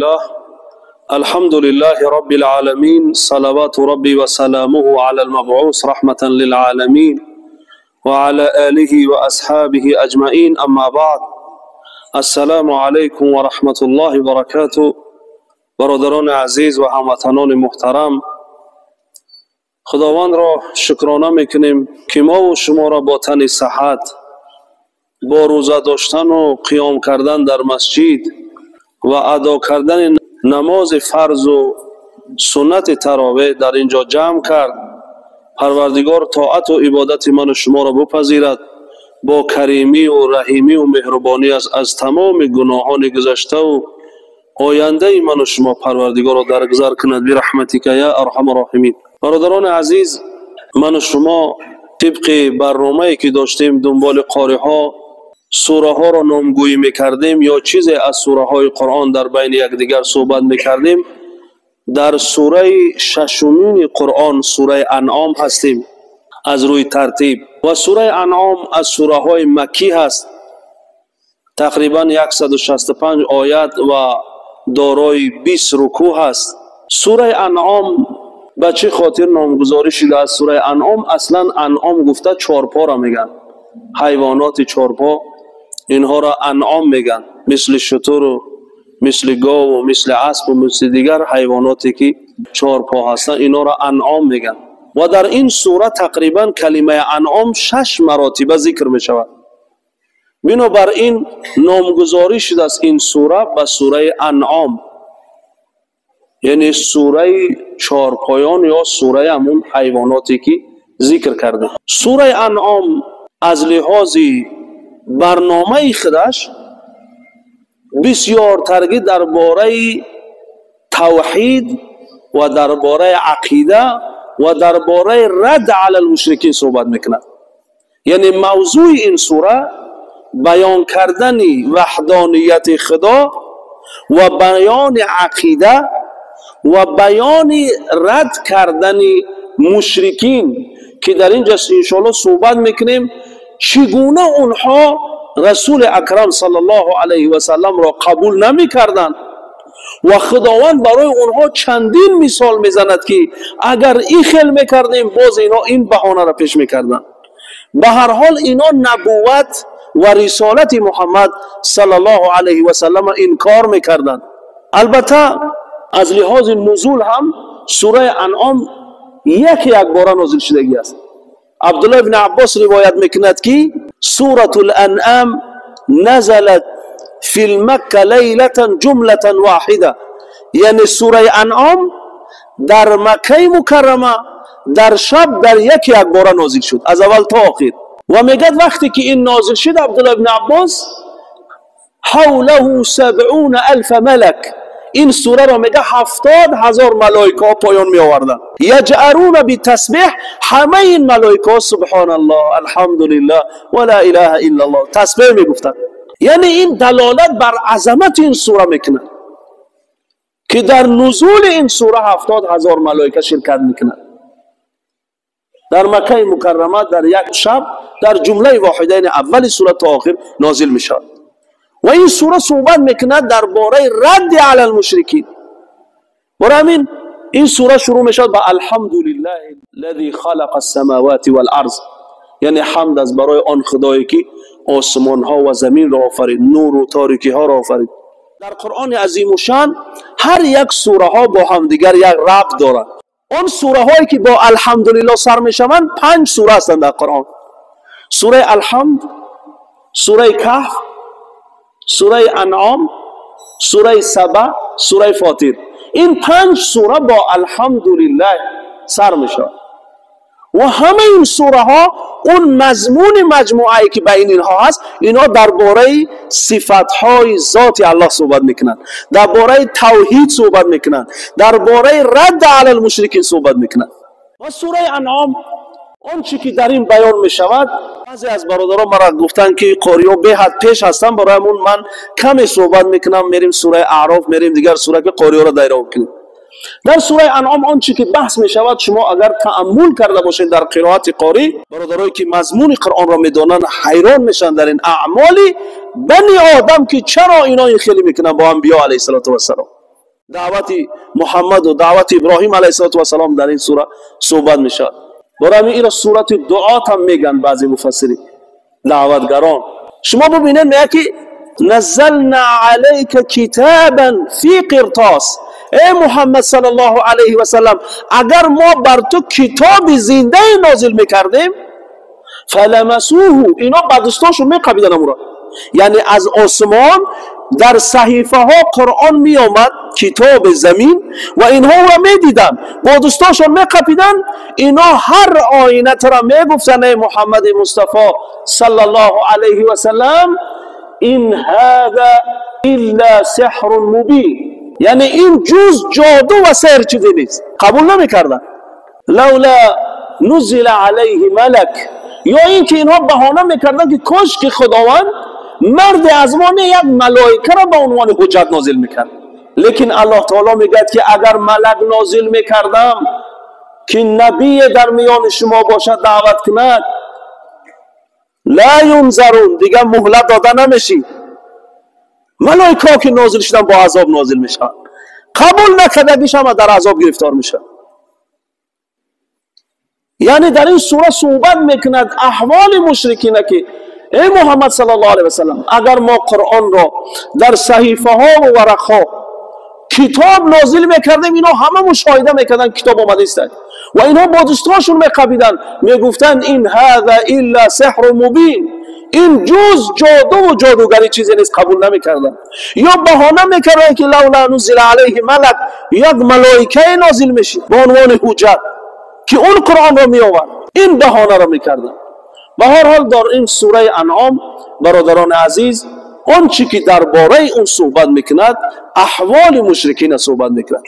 لله الحمد لله رب العالمين صلوات ربي وسلامه على المبعوث رحمة للعالمين وعلى آله وأصحابه أجمعين أما بعد السلام عليكم ورحمة الله وبركاته. برادران عزیز و هموطنان محترم، خداوند را شکرانه میکنیم که ما و شما را با تن صحت، با روزه داشتن و قیام کردن در مسجد و ادا کردن نماز فرض و سنت تراویح در اینجا جمع کرد. پروردگار طاعت و عبادت من و شما را بپذیرد، با کریمی و رحیمی و مهربانی از تمام گناهان گذشته و آینده من و شما پروردگار را درگذر کند برحمتک یا ارحم الراحمین. برادران عزیز، من و شما طبق برنامه‌ای که داشتیم دنبال قاری ها سوره ها را نامگویی میکردیم یا چیزی از سوره های قرآن در بین یکدیگر صحبت میکردیم، در سوره ششمین قرآن، سوره انعام هستیم از روی ترتیب. و سوره انعام از سوره های مکی هست، تقریبا 165 آیت و دارای 20 رکوع هست. سوره انعام به چه خاطر نامگذاری شده است؟ سوره انعام اصلا انعام گفته چارپا را میگن، حیوانات چارپا اینها را انعام میگن، مثل شتر و مثل گاو و مثل اسب و مثل دیگر حیواناتی که چارپا هستند اینا را انعام میگن. و در این سوره تقریبا کلمه انعام 6 مراتبه ذکر میشود. بنابراین نامگذاری شده است این سوره به سوره انعام، یعنی سوره چارپایان یا سوره همون حیواناتی که ذکر کرده. سوره انعام از لحاظ برنامه خودش بسیار ترگی درباره توحید و درباره عقیده و درباره رد علی المشرکین صحبت میکند. یعنی موضوع این سوره بیان کردن وحدانیت خدا و بیان عقیده و بیان رد کردن مشرکین که در اینجا انشاءالله صحبت میکنیم چگونه اونها رسول اکرم صلی الله علیه و سلم را قبول نمیکردند و خداوند برای اونها چندین مثال میزند که اگر این خیل میکردیم باز اینا این بهانه را پیش میکردند. به هر حال اینا نبوت و رسالت محمد صلی الله علیه و سلم انکار میکردند. البته از لحاظ نزول هم سوره انعام یک باره نازل شدگی است. عبدالله ابن عباس روایت میکند که سورة الانعام نزلت فی المکه لیلة جملة واحدة، یعنی سوره انعام در مکه مکرمه در شب در یک باره نازل شد، از اول تا آخر. و میگد وقتی که این نازل شد عبدالله ابن عباس حوله 70,000 ملک، این سوره را میگه 70,000 ملائکه پایان می آوردن، یجعرون بتسبیح، همه این ملائکه سبحان الله الحمدلله ولا اله الا الله تسبیح میگفتن. یعنی این دلالت بر عظمت این سوره میکنه که در نزول این سوره 70,000 ملائکه شرکت میکنن در مکه مکرمه در یک شب در جمله واحدین اول سوره تا آخر نازل میشود. و این سوره صحبت میکند درباره رد علی المشرکین. برای همین این سوره شروع میشود با الحمدلله الذی خلق السماوات والارض، یعنی حمد از برای آن خدایی که آسمان ها و زمین را آفرید، نور و تاریکی ها را آفرید. در قرآن عظیم و شان هر یک سوره ها با همدیگر یک ربط دارند. آن سوره هایی که با الحمدلله سر میشوند 5 سوره هستند در قرآن: سوره الحمد، سوره کهف، سوره انعام، سوره سبع، سوره فاطر. این 5 سوره با الحمدلله سر میشه و همه این سوره ها اون مضمون مجموعه که بین اینها هست، اینا درباره صفت های ذات الله صحبت میکنن، درباره توحید صحبت میکنن، درباره رد علی المشرکین صحبت میکنن. و سوره انعام آنچه که در این بیان میشود، بعضی از برادران مرا گفتن که قاری‌ها به حد پیش هستن، برایمون من کمی صحبت میکنم، میریم سوره اعراف، میریم دیگر سوره که قاری‌ها را دایره کنیم. در سوره انعام آنچه که بحث میشود، شما اگر تأمل کرده باشید در قرائت قاری، برادرایی که مضمون قرآن را میدانند حیران میشن در این اعمال بنی آدم که چرا اینا این خیلی میکنن با انبیا علیه الصلاة والسلام. Даъвати Муҳаммад ва даъвати Иброҳим алайҳиссалоту вассалом дар ин сура суҳбат мешавад. Барои ҳамин инро сурати дуот ҳам мегӯянд баъзе муфассирин, даъватгарон. Шумо бубинед, мегӯяд ки نزلنا عليك كتابا في قرطاس. эй Муҳаммад саллаллоҳу алайҳи васаллам, агар мо бар ту китоби зиндае нозил мекардем, фаламасуҳу, ино ба дастошон меқабидан амуро. Яъне аз осмон дар саҳифаҳо Қуръон меомад, китоби замин, ва инҳо ӯро медиданд, бо дустошон меқапиданд. Ино ҳар оинатро мегуфтанд: эй Муҳаммади Мустафо саллаллоҳу алайҳи васаллам, ин ҳаза илла сиҳрун мубин, яъне ин ҷуз ҷоду ва сеҳр чизе нест. Қабул намекарданд. Лаула нузила алайҳи малак, ё ин ки инҳо баҳона мекарданд ки кош ки Худованд марде аз мо не, як малоикаро ба унвони ҳуҷҷат нозил мекард. Лекин Аллоҳ таоло мегӯяд ки агар малак нозил мекардам ки набие дар миёни шумо бошад, даъват кунад, ла юнзарун, дигар муҳлат дода намешӣ. Малоикаҳо ки нозил шудан, бо азоб нозил мешаванд. Қабул накардагиш ҳама дар азоб гирифтор мешавад. Яъне дар ин сура суҳбат мекунад аҳволи мушрикина ки эй Муҳаммад саллаллоҳу алайҳи васаллам, агар мо Қуръонро дар саҳифаҳо ва варақҳо китоб нозил мекардем, ино ҳама мушоҳида мекарданд, китоб омада ист, ва инҳо бо дустҳошон меқабиданд, мегуфтанд: ин ҳаза илла сиҳру мубин, ин ҷуз ҷодуву ҷодугарӣ чизе нест. Қабул намекарданд ё баҳона мекарданд ки лаула нузила алайҳи малак, як малоикае нозил мешид ба унвони ҳуҷҷат ки он Қуръонро меовард. Ин баҳонаро мекарданд. Ба ҳар ҳол, дар ин сураи Анъом, бародарони азиз, он чӣ ки дар бораи он суҳбат мекунад, аҳволи мушрикина суҳбат мекунад,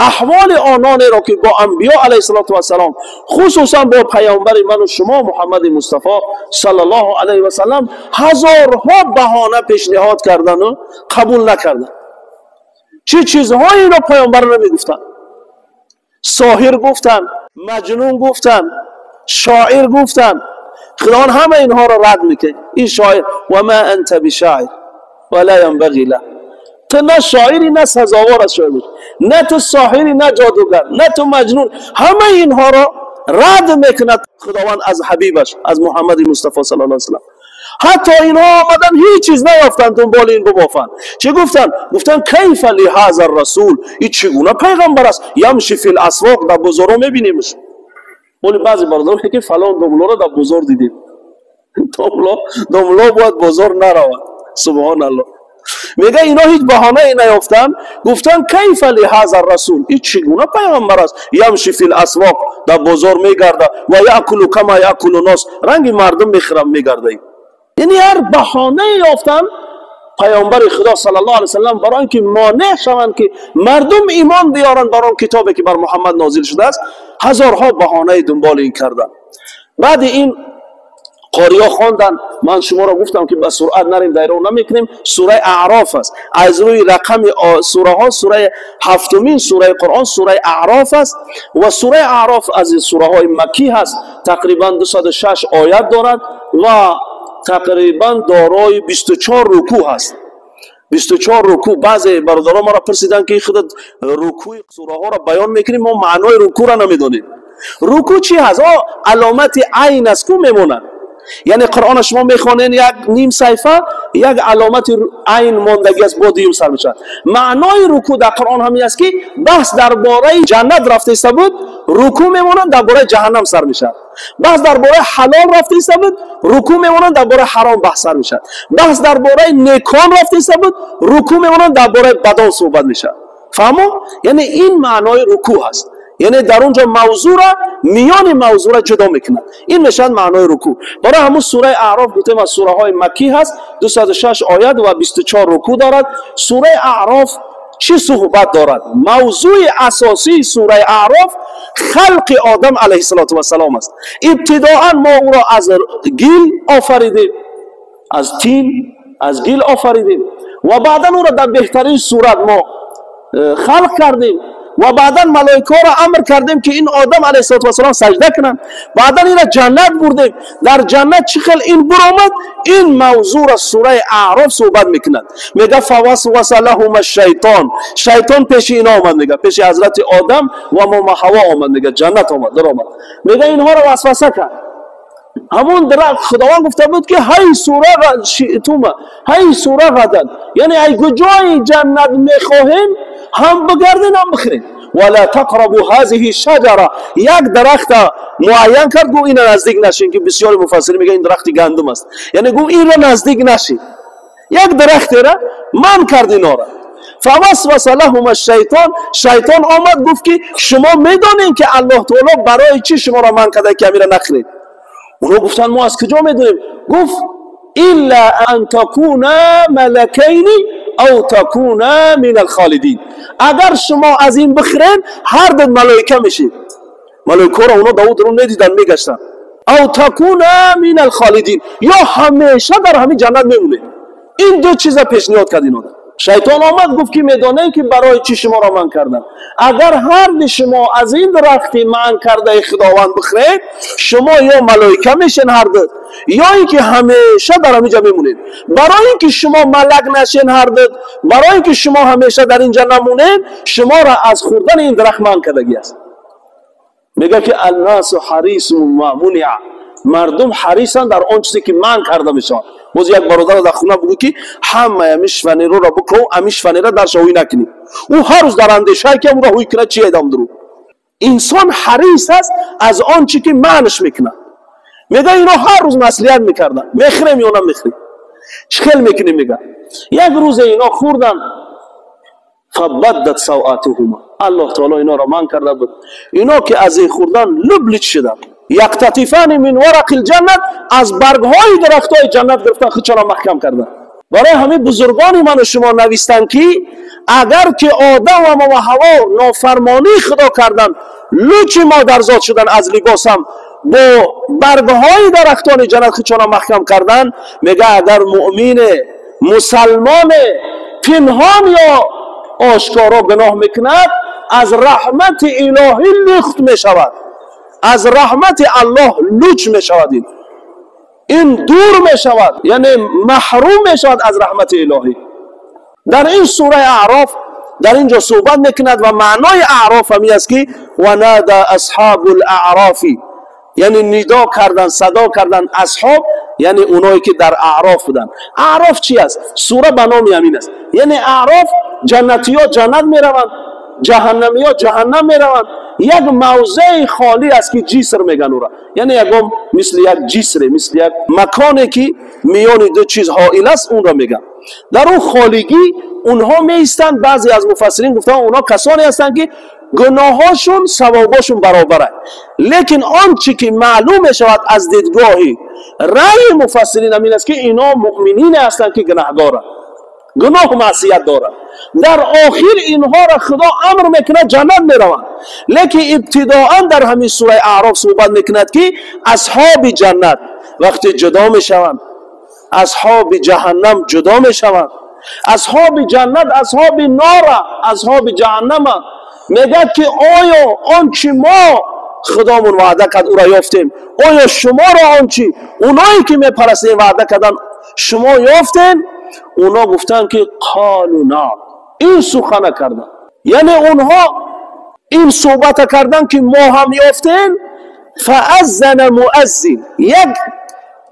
аҳволи ононеро ки бо анбиё алайҳиссалоту вассалом, хусусан бо паёмбари ману шумо Муҳаммади Мустафо саллаллоҳу алайҳи васаллам ҳазорҳо баҳона пешниҳод кардану қабул накарданд. Чӣ чизҳоеро паёмбар намегуфтанд: соҳир гуфтанд, маҷнун гуфтанд, шоир гуфтанд. Худованд ҳама инҳоро рад мекунад. Ин шоир, ва ма анта бишоир ва ла янбағи ла, ту на шоири, на сазовор аз шоир, на ту соҳири, на ҷодугар, на ту маҷнун. Ҳамаи инҳоро рад мекунад Худованд аз ҳабибаш, аз Муҳаммади Мустафо саллаллоҳу алайҳи васаллам. Ҳатто инҳо омадан, ҳеҷ чиз наёфтанд дунболи ин бубофанд. Чӣ гуфтанд? Гуфтанд: кайфа лиҳаза расул, ин чӣ гуна пайғамбар аст? Ямши фил асвоқ, дар бозорҳо мебинимш. Боли баъзе бародарон ки фалон домлоро дар бозор дидем. Домло бояд бозор наравад. Субҳоналлоҳ. Мега, ино ҳеҷ баҳонае наёфтанд, гуфтанд: кайфа лиҳаза расул, ин чӣ гуна пайғамбар аст? Ямши фил асвоқ, дар бозор мегарда, ва яъкулу кама яъкулу нос, ранги мардум мехӯрам мегарда. Яъне ҳар баҳонае ёфтанд паёмбари Худо саллаллоҳу алайҳи васаллам барои он ки монеъ шаванд ки мардум имон биёранд бар он китобе ки бар Муҳаммад нозил шудааст. Ҳазорҳо баҳонаи дунболи ин карданд. Баъди ин қориё хонданд. Ман шуморо гуфтам ки ба суръат нарем, дайро намекунем. Сураи Аъроф аст, аз рӯи рақами сураҳо сураи ҳафтумин сураи Қуръон сураи Аъроф аст, ва сураи Аъроф аз сураҳои маккӣ ҳаст. Тақрибан 206 оят дорад ва тақрибан дорои 24 рукӯъ ҳаст, 24 рукӯъ. Баъзе бародарон маро пурсиданд ки худат рукӯи сураҳоро баён мекунем, мо маънои рукӯъро намедонем. Рукӯъ чӣ ҳаст? О аломати айн аст ку мемонад. Яъне Қуръона шумо мехонед, як ним саҳифа як аломати айн мондагӣ аст, бо дуюм сар мешавад. Маънои рукӯъ дар Қуръон ҳамин аст ки баҳс дар бораи ҷаннат рафта иста буд, рукӯъ мемонанд, дар бораи ҷаҳаннам сар мешавад. Баҳс дар бораи ҳалол рафта иста буд, рукӯъ мемонанд, дар бораи ҳаром баҳс сар мешавад. Баҳс дар бораи некон рафта иста буд, рукӯъ мемонанд, дар бораи бадон суҳбат мешавад. Фаҳмо? Яъне ин маънои рукӯъ ҳаст, яъне дар он ҷо мавзӯъра миёни мавзӯъра ҷудо мекунад. Ин мешавад маънои рукӯъ. Барои ҳамун сураи Аъроф гуфтем аз сураҳои маккӣ ҳаст, 206 оят ва 24 рукӯъ дорад. Сураи Аъроф чӣ суҳбат дорад? Мавзӯи асосии сураи Аъроф халқи Одам алайҳиссалоту вассалом аст. Ибтидоан мо ӯро аз гил офаридем, аз тин, аз гил офаридем, ва баъдан ӯро дар беҳтарин сурат мо халқ кардем. و بعدا ملائکه را امر کردیم که این آدم علیه السلام سجده کنند. بعدا این را جنت بردیم، در جنت چه خیل این برآمد. این موضوع را سوره اعراف صحبت میکند. میگه فوسوس لهم الشیطان، شیطان پیش اینا آمد، میگه پیش حضرت آدم و ماما حوا آمد، میگه جنت آمد در آمد، میگه اینها را وسوسه کرد. همون درخت خداوند گفته بود که حیث شئتما حیث رغدا، یعنی ای کجای جنت میخواهیم هم بگردین هم بخرین. ولا تقربوا هذه الشجره، یک درخت معین کرد گفت این نزدیک نشین، که بسیار مفسرین میگن این درخت گندم است، یعنی گفت این را نزدیک نشین. یک درخت را من کرد اینا را. فوسوس لهم الشیطان، شیطان آمد گفت که شما میدانین که الله تعالی برای چی شما را من کرده که امیر نخرید؟ اونا گفتن ما از کجا میدونیم؟ گفت الا ان تکونا ملکین او تکونا من الخالدین، اگر شما از این بخرین هر دو ملائکه میشید. ملائکه را اونا داود رو ندیدن میگشتن. او تکونا من الخالدین، یا همیشه در همین جنت میمونه. این دو چیز پیشنهاد کرد اینا. شیطان آمد گفت که میدانه که برای چی شما را من کردم؟ اگر هر دو شما از این درختی من کرده خداوند بخرید، شما یا ملائکه میشین هر دو، یا اینکه همیشه در همینجا میمونید. برای اینکه شما ملک نشین هر دو، برای اینکه شما همیشه در اینجا نمونید، شما را از خوردن این درخت من کردگی است. میگه که الناس حریص ما منع، مردم حریصن در آن چیزی که من کرده میشن. باز یک برادر در خونه بگو که همه امیش فنیرو را بکو، امیش فنیره در شوی نکنی. او هر روز در اندیشه که او را هوی کنه چی ادام درو. انسان حریص است از آن چی که منش میکنه. میگه اینا هر روز مسئولیت میکردن، میخریم یا نمیخریم، چخل میکنیم. میگه یک روز اینا خوردن، فبدت سوآتهما، الله تعالی اینا را من کرده بود. اینا که از این خوردن لب شدن. یقتطفان من ورق الجنت، از برگهای درختهای جنت گرفتن خودشان را محکم کردن. برای همه بزرگان من و شما نویستن که اگر که آدم و حوا نافرمانی خدا کردن، لوچ مادرزاد شدن از لباسم با برگهای درختان جنت خودشان را محکم کردن، میگه اگر مؤمن مسلمان پنهان یا آشکارا گناه میکند، از رحمت الهی لخت میشود، از رحمت الله لوچ می شود، این دور می شود، یعنی محروم می شود از رحمت الهی. در این سوره اعراف در اینجا صحبت میکند و معنای اعراف همی است که و نادى اصحاب الاعراف، یعنی ندا کردن، صدا کردن. اصحاب یعنی اونایی که در اعراف بودن. اعراف چی است؟ سوره به نام همین است. یعنی اعراف جنتی ها جنت می روند، جهنمی ها جهنم می روند. یک موضع خالی است که جسر میگن او را، یعنی یکم مثل یک جسر، مثل یک مکانی که میان دو چیز حائل است، اون را میگن. در اون خالیگی اونها میایستند. بعضی از مفسرین گفتن اونها کسانی هستند که گناهاشون ثواباشون برابره، لیکن آنچه که معلوم میشود از دیدگاه رأی مفسرین همین است که اینا مؤمنین هستند که گناهگارند، گناه و معصیت دارند. در آخر اینها را خدا امر میکند جنت میروند. لیکن ابتداعا در همین سوره اعراف صحبت میکند که اصحاب جنت وقتی جدا میشوند، اصحاب جهنم جدا میشوند، اصحاب جنت اصحاب نار اصحاب جهنم میگه که آیا آنچه ما خدامون وعده کرد او را یافتیم؟ آیا شما را آنچه اونایی که میپرستیم وعده کردن شما یافتین؟ اونا گفتن که قالوا نعم. این سخن کردن، یعنی اونها این صحبت کردن که ما هم یافتیم. فاذن مؤذن، یک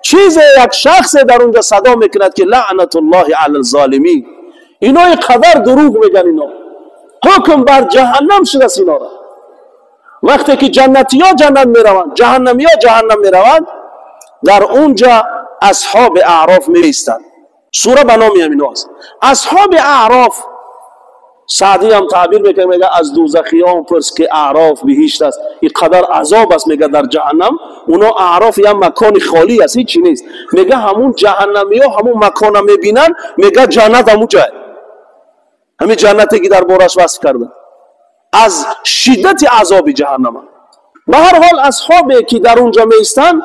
چیز، یک شخص در اونجا صدا میکند که لعنت الله علی الظالمین. اینا قدر دروغ میگن، اینا حکم بر جهنم شده است اینا را. وقتی که جنتی ها جنت میروند، جهنمی ها جهنم میروند، در اونجا اصحاب اعراف میایستند. سوره به نام همین است. اصحاب اعراف، سعدی هم تعبیر میکنه، میگه از دوزخیان پرس که اعراف بهشت است، این قدر عذاب است. میگه در جهنم اونا اعراف یا مکان خالی است، هیچی نیست. میگه همون جهنمی ها همون مکان میبینن، میگه جنت همون جای، همین جنتی که در بارش وصف کرده از شدت عذاب جهنم. Ба ҳар ҳол асҳобе ки дар унҷа меистанд,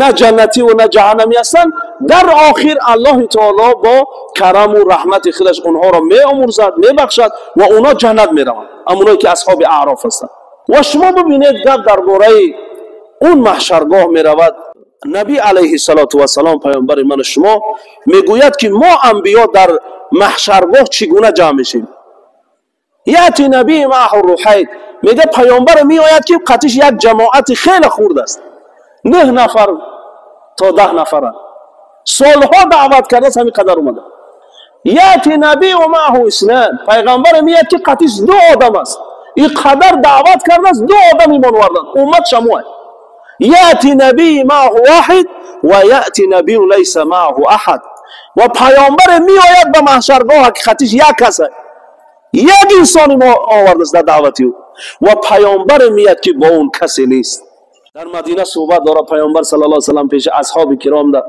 на ҷаннатӣ ва на ҷаҳаннамӣ ҳастанд, дар охир Аллоҳи таоло бо караму раҳмати худаш онҳоро меомӯрзад, мебахшад ва онҳо ҷаннат мераванд, ҳамоное ки асҳоби аъроф ҳастанд. Ва шумо бибинед, гап дар бораи он маҳшаргоҳ меравад. Набӣ алайҳи салоту вассалом, паёмбари ману шумо, мегӯяд ки мо анбиё дар маҳшаргоҳ чӣ гуна ҷамъ мешем. Яъти набии маъаҳу рухайд, мега паёмбаре меояд ки қатиш як ҷамоати хеле хурд аст, 9 нафар то 10 нафаранд, солҳо даъват кардааст, ҳамин қадар омада. Яъти набию маъаҳу иснан, пайғамбаре меояд ки қатиш 2 одам аст, ин қадар даъват кардааст, 2 одам имон оварданд, уммат шамуа. Яъти набии маъаҳу воҳид ва яъти набию лайса маъаҳу аҳад, ва паёмбаре меояд ба маҳшаргоҳ ки қатиш як кас, як инсони мо овардааст дар даъвати ӯ, ва паёмбаре меяд ки бо он касе нест. Дар Мадина суҳбат дорад паёмбар саллаллоҳу алайҳи васаллам пеши асҳоби киром да,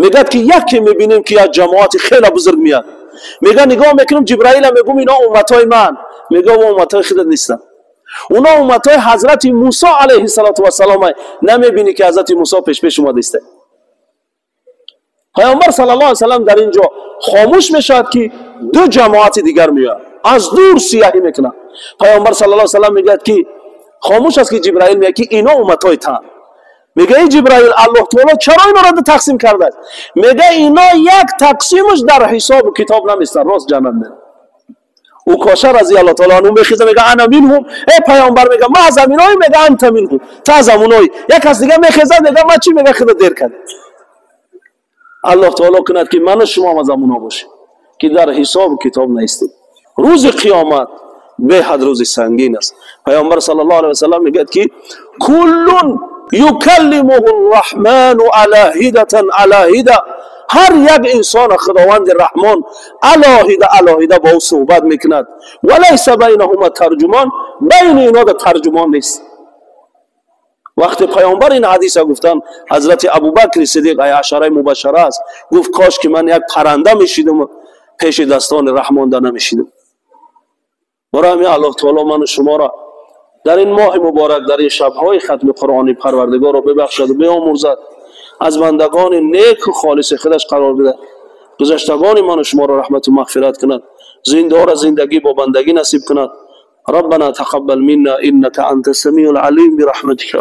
мегӯяд ки яке мебинем ки як ҷамоати хеле бузург меяд. Мега нигоҳ мекунам Ҷибраила, мегӯм ино умматҳои ман. Мега умматҳои худат нестанд, اونا امتای حضرت موسی علیه الصلاة نمیبینی که حضرت موسی پیش پیش اومده است. پیامبر صلی الله علیه و سلم در اینجا خاموش میشد که دو جماعت دیگر میاد از دور سیاهی میکنه. پیامبر صلی الله علیه و سلم میگه که خاموش است که جبرائیل میگه که اینا امتای تا. میگه ای جبرائیل الله تعالی چرا اینا را تقسیم کرده است؟ میگه اینا یک تقسیمش در حساب و کتاب نمیستن، راست جهنم میرن. او کاشه رضی الله تعالی عنه میخیزه میگه انا منهم، ای پیامبر میگه ما از امینایی، میگه انت منهم، تا از امونایی. یک کس دیگه میخیزه میگه ما چی؟ میگه خدا دیر کرد. الله تعالی کند که من و شما از امونا باشیم که در حساب و کتاب نیستیم. روز قیامت به حد روز سنگین است. پیامبر صلی الله علیه و سلم میگه که کل یکلمه الرحمن علی هدة علی هدة، هر یک انسان خداوند رحمان علاهده علاهده با او صحبت میکند، ولیس بینهما ترجمان، بین اینا در ترجمان نیست. وقتی پیامبر این حدیث گفتن، حضرت ابوبکر صدیق عشره مبشره است، گفت کاش که من یک پرنده میشیدم پیش دستان رحمان در نمیشیدم. برای همین الله تعالی من و شما را در این ماه مبارک، در این شبهای ختم قرآنی پروردگار را ببخشد و بیامرزد، از بندگان نیک و خالص خودش قرار بده، گذشتگان من و شما را رحمت و مغفرت کند، زنده را زندگی با بندگی نصیب کند. ربنا تقبل منا انك انت السميع العليم برحمتك.